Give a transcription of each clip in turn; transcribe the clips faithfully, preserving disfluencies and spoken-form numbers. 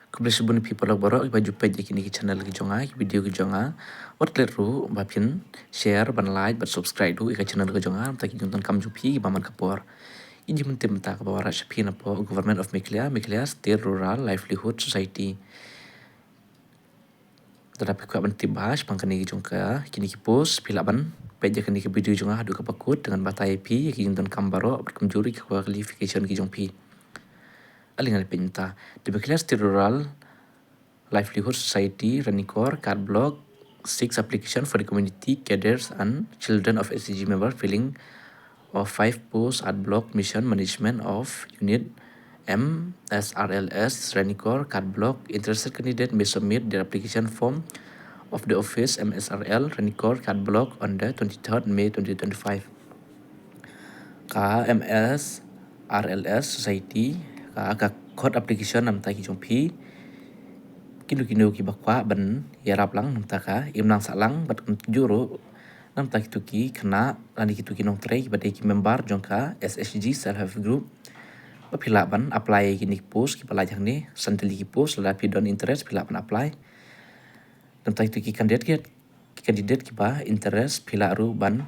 Khublei shibun ïa phi paralok baroh kiba ju peit ïa kine ki channel ki jong nga, ki video ki jong nga. Wat klet ruh ba phin share, ban like, ban subscribe ruh ïa ka channel ka jong nga, namar ki jingdonkam jong phi kiba man ka por. Ïa ka jingmyntip mynta kaba wanrah sha phi napoh Government of Meghalaya, Meghalaya State Rural Livelihood Society. Lada phi kwah ban tip bha shaphang kane ki jong ka, kine ki post, phi lah ban peit ïa kane ka video jong nga haduh kaba kut, te ngan batai ïa phi ïa ki jingdonkam baroh bad kumjuh ruh ïa ki qualification ki jong phi. Ale ngan peit mynta. The Meghalaya State Rural Livelihood Society, Ranikor, Khad Block, seeks application for the community cadres and children of S H G member filling of five post at Block Mission Management of Unit M S R L S, Ranikor, Khad Block. Interested candidate may submit their application form of the office M S R L, Ranikor, Khad Block on the twenty-third May twenty twenty-five. Ka M S R L S Society, ka, ka khot application namar ki jong phi. Kino kino kiba kwah ban ïarap lang namar ka imlang sahlang bad kumjuh ruh namar kito ki khynnah lane kito ki nongtrei kiba dei ki member jong ka S H G Self Help Group. Ba phi lah ban apply ïa kine ki post kiba la jong ne, san tylli ki post, lada phi don interest phi lah ban apply. Namar kito ki candidate ki, ki candidate kiba interest phi lah ruh ban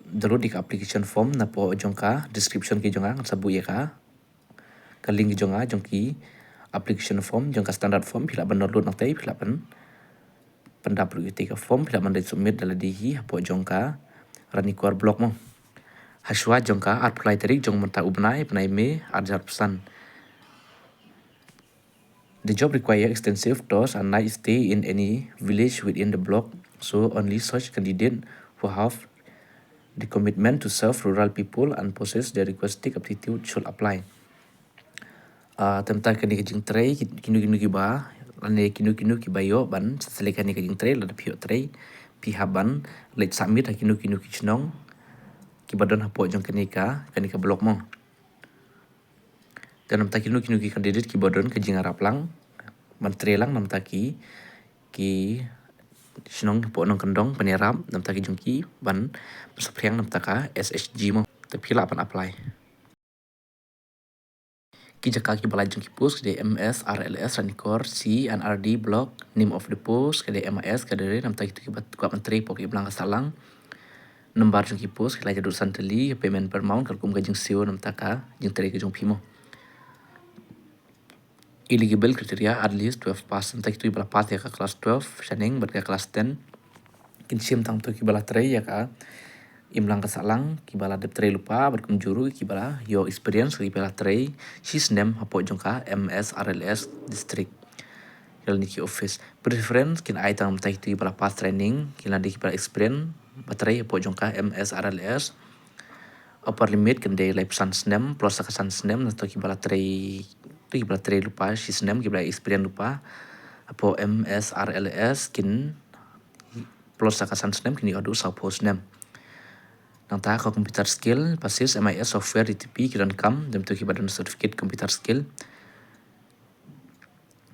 download ïa ka application form napoh jong ka description ki jong nga, ngan sa buh ïa ka, ka link jong nga jong ki application form, jong ka standard form, phi lah ban download nangta, phi lah ban pyndap ruh ïa ka form, phi lah ban leit submit da lade hi hapoh jong ka Ranikor Block mo. Hashwa jong ka arphew lai tarik jong mynta u bnai, bnai May, arhajar arphew san. The job require extensive tours and night stay in any village within the block, so only such candidate who have the commitment to serve rural people and possess the requisite aptitude should apply. Ah, te mynta kane ka jingtrei, ki-, kino kino kiba, lane kino kino kiba ïoh ban sa select kane ka jingtrei, lada phi ïoh trei, phi hap ban leit submit ha kino kino ki shnong kiba don hapoh jong kane ka, kane ka block mo. Te namar kino kino ki candidate kiba don ka jingïarap lang ban trei lang namar ki, ki shnong hapoh nongkyndong ban ïarap namar ki jong ki ban, ban saphriang namar ka S H G mo. Te phi lah ban apply. Ki jaka kiba la jong ki post ki dei M S R L S Ranikor C and R D Block, name of the post ka dei M I S, ka dei namar kito kiba kwah ban trei hapoh ka imlang ka sahlang. Number jong ki post ki lai haduh san tylli, payment per month katkum ka jingsiew namar ka jingtrei ka jong phi mo. Eligible criteria, at least twelve pass, namar kito kiba la pass ïa ka class twelve shaneng bad ka class ten. Kin shim tang kito kiba la trei ïa ka imlang ka sahlang, kiba la dep trei lypa bad kumjuh ruh kiba la ïoh experience, kiba la trei shi snem hapoh jong ka M S R L S district lane ki office. Preference kin ai tang mynta kito kiba la pass training, kin lade kiba la experience ba trei hapoh jong ka M S R L S. Upper limit kin dei laiphew san snem, plus sa ka san snem na kito kiba la trei, kito kiba la trei lypa shi snem, kiba la experience lypa hapoh M S R L S, kin plus sa ka san snem kin ïoh haduh sawphew snem. Nangta ka computer skill, basis M I S software, D T P, ki donkam, da kito kiba don certificate computer skill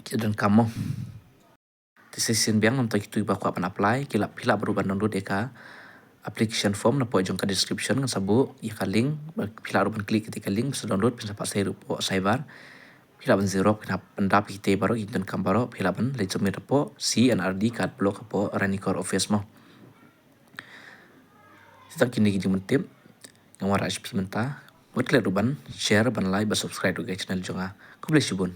ki donkam mo. Te shisien biang, namar kito kiba kwah ban apply, ki lah, phi lah ruh ban download ïa ka application form napoh jong ka description, ngan sa buh ïa ka link, phi lah ruh ban click ïa ka link, sa download, phin sa phah sei ruh hapoh cyber. Phi lah ban xerox, phin hap pyndap ïa kita baroh, ki jingdonkam baroh, phi lah ban leit submit hapoh C and R D Khad Block hapoh Ranikor office mo. Te tang kine ki jingmyntip nga wanrah sha phi mynta. Wat klet ruh ban share, ban like, ban subscribe ruh ïa ka channel jong nga. Khublei shibun.